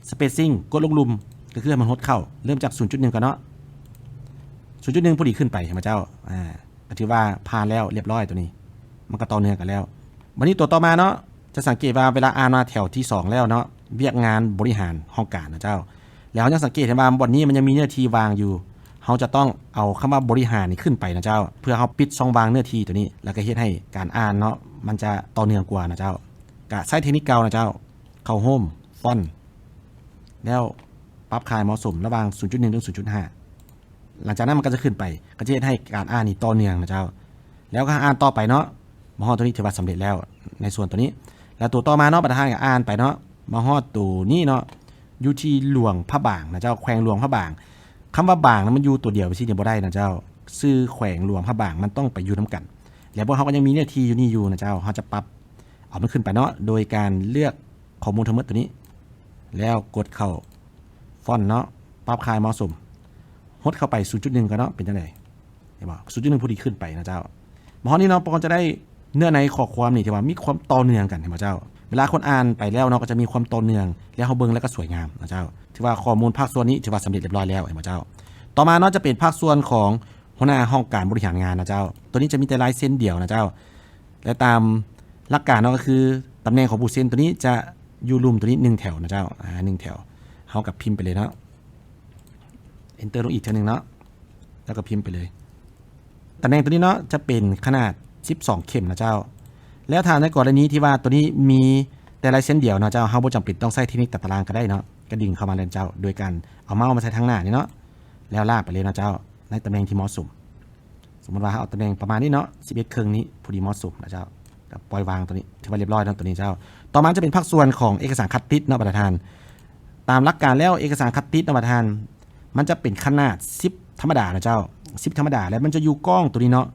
Spacing ກົດລົງລຸ່ມ ກໍຄືໃຫ້ມັນຫົດເຂົ້າ ເລີ່ມຈາກສູນຈຸດໜຶ່ງກ່ອນເນາະ ສູນຈຸດໜຶ່ງ ພໍດີຂຶ້ນໄປ ເຫັນບໍ່ເຈົ້າ? ອາ ກໍຖືວ່າຜ່ານແລ້ວ ຮຽບຮ້ອຍ ຕົວນີ້ ມັນກໍຕໍ່ເນື່ອງກັນແລ້ວ. ບັດນີ້ຕົວຕໍ່ມາເນາະ ຈະສັງເກດວ່າເວລາອ່ານມາແຖວທີສອງແລ້ວເນາະ ວຽກງານບໍລິຫານຫ້ອງການນະເຈົ້າ ແລ້ວເຮົາຍັງສັງເກດເຫັນວ່າບ່ອນນີ້ມັນຍັງມີເນື້ອທີ່ວ່າງຢູ່ ເຮົາຈະຕ້ອງເອົາຄຳວ່າບໍລິຫານນີ້ຂຶ້ນໄປນະເຈົ້າ ເພື່ອເຮົາປິດຊ່ອງວ່າງເນື້ອທີ່ຕົວນີ້ ແລ້ວກໍເຮັດໃຫ້ການອ່ານເນາະ ມັນຈະຕໍ່ເນື່ອງກວ່ານະເຈົ້າ. ກະໃຊ້ເທັກນິກເກົ່ານະເຈົ້າ ເຂົ້າ Home Font ແລ້ວປັບຄ່າໃຫ້ເໝາະສົມລະຫວ່າງສູນຈຸດໜຶ່ງ ເຖິງ ສູນຈຸດຫ້າ ຫຼັງຈາກນັ້ນມັນກໍຈະຂຶ້ນໄປ ກໍຈະເຮັດໃຫ້ການອ່ານນີ້ຕໍ່ເນື່ອງນະເຈົ້າ. ແລ້ວກໍອ່ານຕໍ່ໄປເນາະ ມາຮອດຕົວນີ້ຖືວ່າສຳເລັດແລ້ວໃນສ່ວນຕົວນີ້. ແລ້ວຕົວຕໍ່ມາເນາະ ບັນດາທ່ານກໍອ່ານໄປເນາະ ມາຮອດຕົວນີ້ເນາະ ຢູ່ທີ່ຫຼວງພະບາງນະເຈົ້າ ແຂວງຫຼວງພະບາງ. ຄຳວ່າບາງນະ ມັນຢູ່ຕົວດຽວໄປຊີ້ນີ້ບໍ່ໄດ້ນະເຈົ້າ ຊື່ແຂວງຫຼວງພະບາງມັນຕ້ອງໄປຢູ່ນຳກັນ. ແລ້ວພວກເຮົາກໍຍັງມີເນື້ອທີ່ຢູ່ນີ້ຢູ່ນະເຈົ້າ ເຮົາຈະປັບ ເອົາມັນຂຶ້ນໄປເນາະ ໂດຍການເລືອກຂໍ້ມູນທັງໝົດຕົວນີ້ ແລ້ວກົດເຂົ້າ Font ເນາະ ປັບຄ່າໃຫ້ເໝາະສົມ ຫົດເຂົ້າໄປ ສູນຈຸດໜຶ່ງ ກ່ອນເນາະ ເປັນຈັ່ງໃດ? ເຫັນບໍ່? ສູນຈຸດໜຶ່ງ ພໍດີຂຶ້ນໄປນະເຈົ້າ. ມາຮອດນີ້ເນາະ ພວກເຮົາຈະໄດ້ເນື້ອໃນຂໍ້ຄວາມນີ້ທີ່ວ່າມີຄວາມຕໍ່ເນື່ອງກັນ ເຫັນບໍ່ເຈົ້າ? ເວລາຄົນອ່ານໄປແລ້ວເນາະ ກໍຈະມີຄວາມຕໍ່ເນື່ອງ ແລ້ວເຮົາເບິ່ງແລ້ວກໍສວຍງາມນະເຈົ້າ. ຖືວ່າຂໍ້ມູນພາກສ່ວນນີ້ຖືວ່າສຳເລັດຮຽບຮ້ອຍແລ້ວ ເຫັນບໍ່ເຈົ້າ? ຕໍ່ມາເນາະ ຈະເປັນພາກສ່ວນຂອງຫົວໜ້າຫ້ອງການບໍລິຫານງານນະເຈົ້າ. ຕົວນີ້ຈະມີແຕ່ລາຍເຊັນດຽວນະເຈົ້າ. ແລະ ຕາມຫຼັກການເນາະ ກໍຄືຕຳແໜ່ງຂອງຜູ້ເຊັນຕົວນີ້ຈະຢູ່ລຸ່ມຕົວນີ້ໜຶ່ງແຖວນະເຈົ້າ ອາ ໜຶ່ງແຖວ. ເຮົາກໍພິມໄປເລີຍເນາະ Enter ລົງອີກເທື່ອໜຶ່ງເນາະ ແລ້ວກໍພິມໄປເລີຍ. ຕຳແໜ່ງຕົວນີ້ເນາະ ຈະເປັນຂະໜາດສິບສອງເຂັມນະເຈົ້າ. ແລ້ວຖ້າໃນກໍລະນີທີ່ວ່າຕົວນີ້ມີແຕ່ລາຍເຊັນດຽວເນາະເຈົ້າ ເຮົາບໍ່ຈຳເປັນຕ້ອງໃຊ້ເທັກນິກຕັດຕາລາງກໍໄດ້ເນາະ ກໍດຶງເຂົ້າມາເລີຍເຈົ້າ ໂດຍການເອົາເມົາສ໌ມາໃສ່ທາງໜ້ານີ້ເນາະ ແລ້ວລາກໄປເລີຍເນາະເຈົ້າ ໃນຕຳແໜ່ງທີ່ເໝາະສົມ. ສົມມຸດວ່າເຮົາເອົາຕຳແໜ່ງປະມານນີ້ເນາະ ສິບເອັດເຄິ່ງນີ້ ພໍດີເໝາະສົມນະເຈົ້າ. ກໍປ່ອຍວາງຕົວນີ້ ຖືວ່າລຽບຮ້ອຍເນາະ ຕົວນີ້ເຈົ້າ. ຕໍ່ມາຈະເປັນພາກສ່ວນຂອງເອກະສານຄັດຕິດເນາະ ບັນດາທ່ານ. ຕາມຫຼັກການແລ້ວ ເອກະສານຄັດຕິດເນາະ ບັນດາທ່ານ ມັນຈະເປັນຂະໜາດສິບທຳມະດານະເຈົ້າ, ສິບທຳມະດາ ແລ້ວມັນຈະຢູ່ກ້ອງຕົວນີ້ເນາະ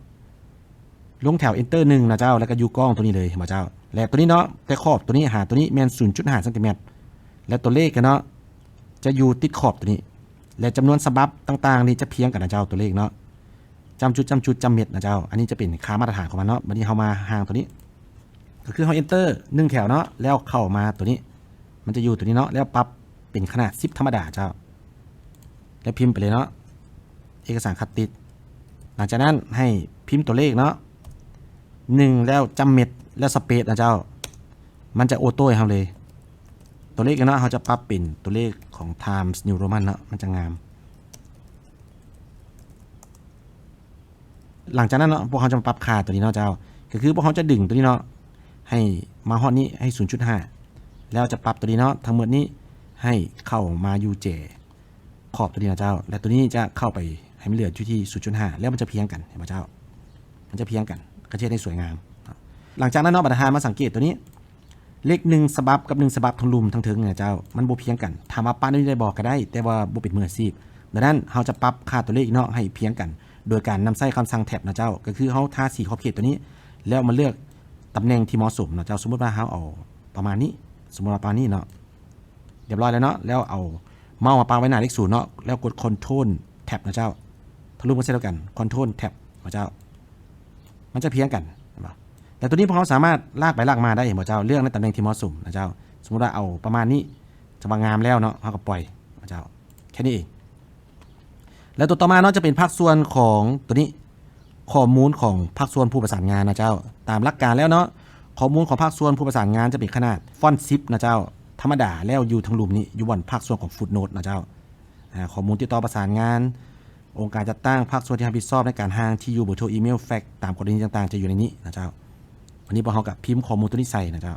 ລົງແຖວ Enter ໜຶ່ງນະເຈົ້າ, ແລ້ວກໍຢູ່ກ້ອງຕົວນີ້ເລີຍ ເຫັນບໍ່ເຈົ້າ? ແລະຕົວນີ້ເນາະ ແຕ່ຂອບຕົວນີ້ຫາຕົວນີ້ແມ່ນ ສູນຈຸດຫ້າ ຊັງຕີແມັດ ແລະຕົວເລກເນາະ ຈະຢູ່ຕິດຂອບຕົວນີ້ ແລະຈຳນວນສະບັບຕ່າງໆນີ້ຈະພຽງກັນນະເຈົ້າ ຕົວເລກເນາະ ຈ້ຳຈຸດ ຈ້ຳຈຸດ ຈ້ຳເມັດນະເຈົ້າ. ອັນນີ້ຈະເປັນຄ່າມາດຕະຖານຂອງມັນເນາະ. ບັດນີ້ເຮົາມາຮ່າງຕົວນີ້ ກໍຄືເຮົາ Enter ໜຶ່ງແຖວເນາະ ແລ້ວເຂົ້າມາຕົວນີ້ ມັນຈະຢູ່ຕົວນີ້ເນາະ ແລ້ວປັບເປັນຂະໜາດສິບທຳມະດາເຈົ້າ ແລ້ວພິມໄປເລີຍເນາະ ເອກະສານຄັດຕິດ. ຫຼັງຈາກນັ້ນໃຫ້ພິມຕົວເລກເນາະ ໜຶ່ງ ແລ້ວຈ້ຳເມັດ ແລ້ວ Space ນະເຈົ້າ. ມັນຈະໂອໂຕ້ໃຫ້ເຮົາເລີຍ ຕົວເລກເນາະ. ເຮົາຈະປັບເປັນຕົວເລກຂອງ Times New Roman ເນາະ ມັນຈະງາມ. ຫຼັງຈາກນັ້ນເນາະ ພວກເຮົາຈະມາປັບຄ່າຕົວນີ້ເນາະເຈົ້າ, ກໍຄືພວກເຮົາຈະດຶງຕົວນີ້ເນາະ ໃຫ້ມາຮອດນີ້ ໃຫ້ ສູນຈຸດຫ້າ ແລ້ວຈະປັບຕົວນີ້ເນາະ ທັງໝົດນີ້ໃຫ້ເຂົ້າມາຢູ່ແຈຂອບຕົວນີ້ນະເຈົ້າ ແລະຕົວນີ້ຈະເຂົ້າໄປໃຫ້ມັນເຫຼືອຢູ່ທີ່ ສູນຈຸດຫ້າ ແລ້ວມັນຈະພຽງກັນ ເຫັນບໍ່ເຈົ້າ? ມັນຈະພຽງກັນ ກໍຈະເຮັດໃຫ້ສວຍງາມເນາະ. ຫຼັງຈາກນັ້ນເນາະ ບັນດາທ່ານມາສັງເກດຕົວນີ້ ເລກໜຶ່ງສະບັບກັບໜຶ່ງສະບັບທັງລຸ່ມທັງເທິງນະເຈົ້າ ມັນບໍ່ພຽງກັນ. ຖາມວ່າປະແນວນີ້ໄດ້ບໍ່? ກໍໄດ້ ແຕ່ວ່າບໍ່ເປັນມືອາຊີບ. ດັ່ງນັ້ນ ເຮົາຈະປັບຄ່າຕົວເລກເນາະ ໃຫ້ພຽງກັນ ໂດຍການນຳໃຊ້ຄຳສັ່ງ Tab ນະເຈົ້າ, ກໍຄືເຮົາທາສີຂອບເຂດຕົວນີ້ ແລ້ວມາເລືອກຕຳແໜ່ງທີ່ເໝາະສົມນະເຈົ້າ. ສົມມຸດວ່າເຮົາເອົາປະມານນີ້ ສົມມຸດວ່າປະມານນີ້ເນາະ ລຽບຮ້ອຍແລ້ວເນາະ ແລ້ວເອົາເມົາສ໌ມາປາໄວ້ໜ້າເລກສູນເນາະ ແລ້ວກົດ Control Tab ນະເຈົ້າ. ທະລຸມກັນໃສ່ດຽວກັນ Control Tab ນະເຈົ້າ ມັນຈະພຽງກັນ ເຫັນບໍ່? ແລ້ວຕົວນີ້ພວກເຮົາສາມາດລາກໄປລາກມາໄດ້ ເຫັນບໍ່ເຈົ້າ? ເລືອກໃນຕຳແໜ່ງທີ່ເໝາະສົມນະເຈົ້າ. ສົມມຸດວ່າເອົາປະມານນີ້ ຈະວ່າງາມແລ້ວເນາະ ເຮົາກໍປ່ອຍນະເຈົ້າ ແຄ່ນີ້ເອງ. ແລ້ວຕົວຕໍ່ມາເນາະ ຈະເປັນພາກສ່ວນຂອງຕົວນີ້ ຂໍ້ມູນຂອງພາກສ່ວນຜູ້ປະສານງານນະເຈົ້າ. ຕາມຫຼັກການແລ້ວເນາະ ຂໍ້ມູນຂອງພາກສ່ວນຜູ້ປະສານງານຈະເປັນຂະໜາດຟອນສິບນະເຈົ້າ ທຳມະດາ ແລ້ວຢູ່ທາງລຸ່ມນີ້ ຢູ່ບ່ອນພາກສ່ວນຂອງ Footnote ນະເຈົ້າ. ອາ ຂໍ້ມູນຕິດຕໍ່ປະສານງານ, ອົງການຈັດຕັ້ງ, ພາກສ່ວນທີ່ຮັບຜິດຊອບໃນການຮ່າງ, ທີ່ຢູ່, ເບີໂທ, ອີເມວ, ແຟັກ ຕາມກໍລະນີຕ່າງໆ ຈະຢູ່ໃນນີ້ນະເຈົ້າ. ວັນນີ້ພວກເຮົາກໍພິມຂໍ້ມູນຕົວນີ້ໃສ່ນະເຈົ້າ.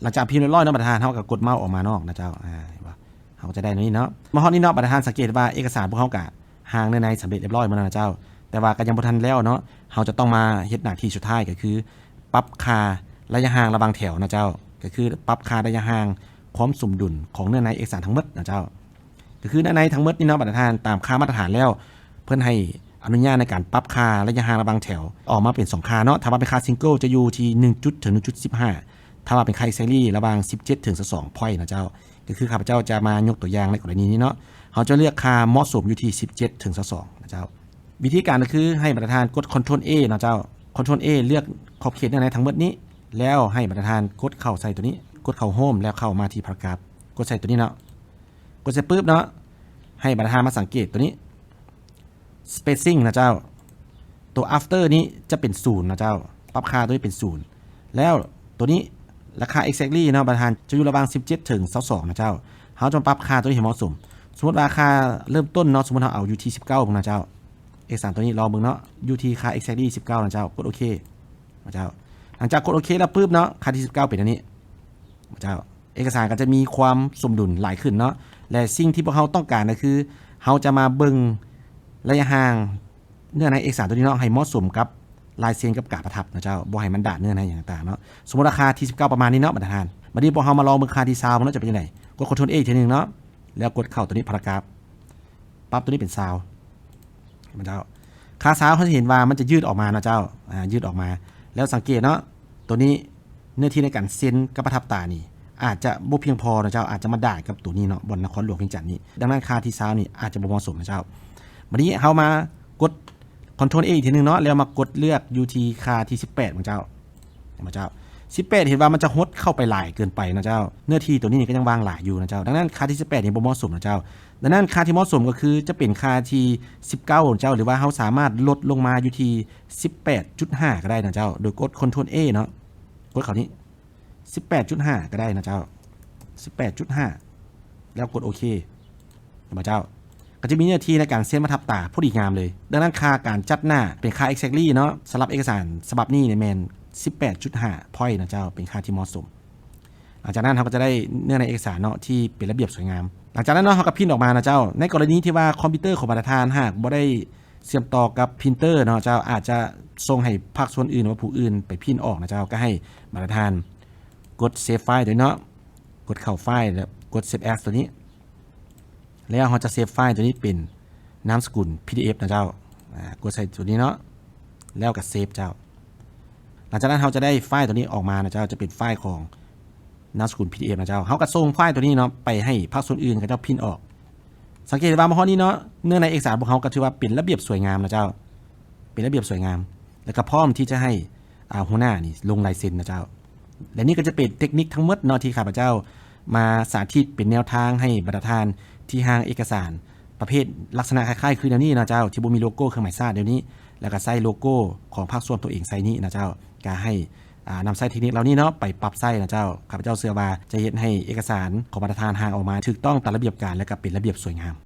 ຫຼັງຈາກພິມລຽບຮ້ອຍເນາະ ບັນດາທ່ານ ເຮົາກໍກົດເມົາສ໌ອອກມານອກນະເຈົ້າ. ອາ ເຫັນບໍ່? ເຮົາກໍຈະໄດ້ແນວນີ້ເນາະ. ມາຮອດນີ້ເນາະ ບັນດາທ່ານ ສັງເກດວ່າເອກະສານພວກເຮົາກໍຮ່າງເນື້ອໃນສຳເລັດລຽບຮ້ອຍໝົດແລ້ວນະເຈົ້າ. ແຕ່ວ່າກໍຍັງບໍ່ທັນແລ້ວເນາະ. ເຮົາຈະຕ້ອງມາເຮັດໜ້າທີ່ສຸດທ້າຍ ກໍຄືປັບຄ່າໄລຍະຫ່າງລະຫວ່າງແຖວນະເຈົ້າ. ກໍຄືປັບຄ່າໄລຍະຫ່າງຄວາມສົມດຸນຂອງເນື້ອໃນເອກະສານທັງໝົດນະເຈົ້າ. ກໍຄືເນື້ອໃນທັງໝົດນີ້ເນາະ ບັນດາທ່ານ ຕາມຄ່າມາດຕະຖານແລ້ວ ເພິ່ນໃຫ້ອະນຸຍາດໃນການປັບຄ່າໄລຍະຫ່າງລະຫວ່າງແຖວອອກມາເປັນສອງຄ່າເນາະ. ຖ້າວ່າເປັນຄ່າ Single ຈະຢູ່ທີ່ໜຶ່ງຈຸດເຖິງໜຶ່ງຈຸດສິບຫ້າ. ຖ້າວ່າເປັນຄ່າ Exactly ລະຫວ່າງສິບເຈັດເຖິງຊາວສອງ point ນະເຈົ້າ. ກໍຄືຂ້າພະເຈົ້າຈະມາຍົກຕົວຢ່າງໃນກໍລະນີນີ້ເນາະ ເຮົາຈະເລືອກຄ່າເໝາະສົມຢູ່ທີ່ສິບເຈັດເຖິງຊາວສອງນະເຈົ້າ. ວິທີການກໍຄືໃຫ້ບັນດາທ່ານກົດ Control A ເນາະເຈົ້າ. Control A ເລືອກຂອບເຂດເນື້ອໃນທັງໝົດນີ້ ແລ້ວໃຫ້ບັນດາທ່ານກົດເຂົ້າໃສ່ຕົວນີ້ ກົດເຂົ້າ Home ແລ້ວເຂົ້າມາທີ່ Paragraph ກົດໃສ່ຕົວນີ້ເນາະ. ກົດເສັດປຶບເນາະ ໃຫ້ບັນດາທ່ານມາສັງເກດຕົວນີ້ Spacing ນະເຈົ້າ. ຕົວ After ນີ້ຈະເປັນສູນນະເຈົ້າ. ປັບຄ່າຕົວນີ້ເປັນສູນ ແລ້ວຕົວນີ້ລາຄາ Exactly ເນາະ ບັນດາທ່ານ ຈະຢູ່ລະຫວ່າງສິບເຈັດເຖິງຊາວສອງນະເຈົ້າ. ເຮົາຈະມາປັບຄ່າຕົວນີ້ໃຫ້ເໝາະສົມ. ສົມມຸດວ່າຄ່າເລີ່ມຕົ້ນເນາະ ສົມມຸດເຮົາເອົາຢູ່ທີ່ສິບເກົ້າເບິ່ງນະເຈົ້າ. ເອກະສານຕົວນີ້ລອງເບິ່ງເນາະ ຢູ່ທີ່ຄ່າ Exactly ສິບເກົ້ານະເຈົ້າ. ກົດໂອເຄນະເຈົ້າ. ຫຼັງຈາກກົດໂອເຄແລ້ວປຶບເນາະ ຄ່າທີສິບເກົ້າເປັນອັນນີ້ນະເຈົ້າ. ເອກະສານກໍຈະມີຄວາມສົມດຸນຫຼາຍຂຶ້ນເນາະ ແລະ ສິ່ງທີ່ພວກເຮົາຕ້ອງການກໍຄື ເຮົາຈະມາເບິ່ງໄລຍະຫ່າງເນື້ອໃນເອກະສານຕົວນີ້ເນາະ ໃຫ້ເໝາະສົມກັບລາຍເຊັນກັບກາປະທັບນະເຈົ້າ. ບໍ່ໃຫ້ມັນດາດເນື້ອໃນຫຍັງຕ່າງໆເນາະ. ສົມມຸດວ່າຄ່າທີສິບເກົ້າປະມານນີ້ເນາະ ບັນດາທ່ານ. ບັດນີ້ພວກເຮົາມາລອງເບິ່ງຄ່າທີຊາວເນາະ ຈະເປັນຈັ່ງໃດ. ກົດ Control A ອີກເທື່ອໜຶ່ງເນາະ ແລ້ວກົດເຂົ້າຕົວນີ້ Paragraph ປັບຕົວນີ້ເປັນຊາວນະເຈົ້າ. ຄ່າຊາວເຮົາຈະເຫັນວ່າມັນຈະຍືດອອກມານະເຈົ້າ. ອາ ຍືດອອກມາ ແລ້ວສັງເກດເນາະ ຕົວນີ້ເນື້ອທີ່ໃນການເຊັນກັບປະທັບຕານີ້ ອາດຈະບໍ່ພຽງພໍນະເຈົ້າ. ອາດຈະມາດາດກັບຕົວນີ້ເນາະ ບ່ອນນະຄອນຫຼວງວຽງຈັນນີ້. ດັ່ງນັ້ນຄ່າທີຊາວນີ້ອາດຈະບໍ່ເໝາະສົມນະເຈົ້າ. ບັດນີ້ເຮົາມາກົດ Control A ອີກເທື່ອໜຶ່ງເນາະ ແລ້ວມາກົດເລືອກຢູ່ທີ່ຄ່າທີສິບແປດເບິ່ງເຈົ້າ. ເຫັນບໍ່ເຈົ້າ? ສິບແປດ ເຫັນວ່າມັນຈະຫົດເຂົ້າໄປຫຼາຍເກີນໄປນະເຈົ້າ. ເນື້ອທີ່ຕົວນີ້ນີ້ກໍຍັງວ່າງຫຼາຍຢູ່ນະເຈົ້າ. ດັ່ງນັ້ນຄ່າທີສິບແປດນີ້ບໍ່ເໝາະສົມນະເຈົ້າ. ດັ່ງນັ້ນຄ່າທີ່ເໝາະສົມກໍຄືຈະເປັນຄ່າທີ່ສິບເກົ້ານະເຈົ້າ ຫຼືວ່າເຮົາສາມາດລົດລົງມາຢູ່ທີ່ສິບແປດຈຸດຫ້າກໍໄດ້ນະເຈົ້າ ໂດຍກົດ Control A ເນາະ. ກົດເຂົ້ານີ້ ສິບແປດຈຸດຫ້າກໍໄດ້ນະເຈົ້າ. ສິບແປດຈຸດຫ້າ ແລ້ວກົດໂອເຄ ເຫັນບໍ່ເຈົ້າ? ກໍຈະມີເນື້ອທີ່ໃນການເຊັນປະທັບຕາພໍດີງາມເລີຍ. ດັ່ງນັ້ນ ຄ່າການຈັດໜ້າເປັນຄ່າ Exactly ເນາະ ສຳລັບເອກະສານສະບັບນີ້ນີ້ແມ່ນສິບແປດຈຸດຫ້າ point ນະເຈົ້າ ເປັນຄ່າທີ່ເໝາະສົມ. ຫຼັງຈາກນັ້ນ ເຮົາກໍຈະໄດ້ເນື້ອໃນເອກະສານເນາະ ທີ່ເປັນລະບຽບສວຍງາມ. ຫຼັງຈາກນັ້ນເນາະ ເຮົາກໍພິມອອກມານະເຈົ້າ. ໃນກໍລະນີທີ່ວ່າຄອມພິວເຕີຂອງບັນດາທ່ານຫາກບໍ່ໄດ້ ເຊື່ອມຕໍ່ກັບ printer ເນາະເຈົ້າ ອາດຈະສົ່ງໃຫ້ພາກສ່ວນອື່ນ ຫຼືວ່າຜູ້ອື່ນໄປ print ອອກນະເຈົ້າ ກໍໃຫ້ບັນດາທ່ານກົດ save file ໂຕນີ້ເນາະ ກົດເຂົ້າ file ແລ້ວກົດ save as ໂຕນີ້ ແລ້ວເຮົາຈະ save file ໂຕນີ້ເປັນນາມສະກຸນ PDF ນະເຈົ້າ ອາ ກົດໃສ່ໂຕນີ້ເນາະ ແລ້ວກໍ save ເຈົ້າ. ຫຼັງຈາກນັ້ນເຮົາຈະໄດ້ file ໂຕນີ້ອອກມານະເຈົ້າ ຈະເປັນ file ຂອງນາມສະກຸນ PDF ນະເຈົ້າ. ເຮົາກໍສົ່ງ file ໂຕນີ້ເນາະ ໄປໃຫ້ພາກສ່ວນອື່ນເຂົາເຈົ້າ print ອອກ. ສັງເກດວ່າມາຮອດນີ້ເນາະ ເນື້ອໃນເອກະສານພວກເຮົາກໍຖືວ່າເປັນລະບຽບສວຍງາມນະເຈົ້າ ເປັນລະບຽບສວຍງາມ ແລ້ວກໍພ້ອມທີ່ຈະໃຫ້ ອາ ຫົວໜ້ານີ້ລົງລາຍເຊັນນະເຈົ້າ. ແລະນີ້ກໍຈະເປັນເຕັກນິກທັງໝົດເນາະ ທີ່ຂ້າພະເຈົ້າມາສາທິດເປັນແນວທາງໃຫ້ບັນດາທ່ານທີ່ຮ່າງເອກະສານປະເພດລັກສະນະຄ້າຍໆຄືແນວນີ້ເນາະເຈົ້າ ທີ່ບໍ່ມີໂລໂກ້ເຄື່ອງໝາຍຊາດແນວນີ້ ແລ້ວກໍໃຊ້ໂລໂກ້ຂອງພາກສ່ວນຕົວເອງໃສ່ນີ້ນະເຈົ້າ ກໍໃຫ້ ອາ ນຳໃຊ້ເຕັກນິກເຫຼົ່ານີ້ເນາະ ໄປປັບໃຊ້ນະເຈົ້າ. ຂ້າພະເຈົ້າເຊື່ອວ່າຈະເຮັດໃຫ້ເອກະສານຂອງບັນດາທ່ານຮ່າງອອກມາຖືກຕ້ອງຕາມລະບຽບການ ແລະກໍເປັນລະບຽບສວຍງາມ.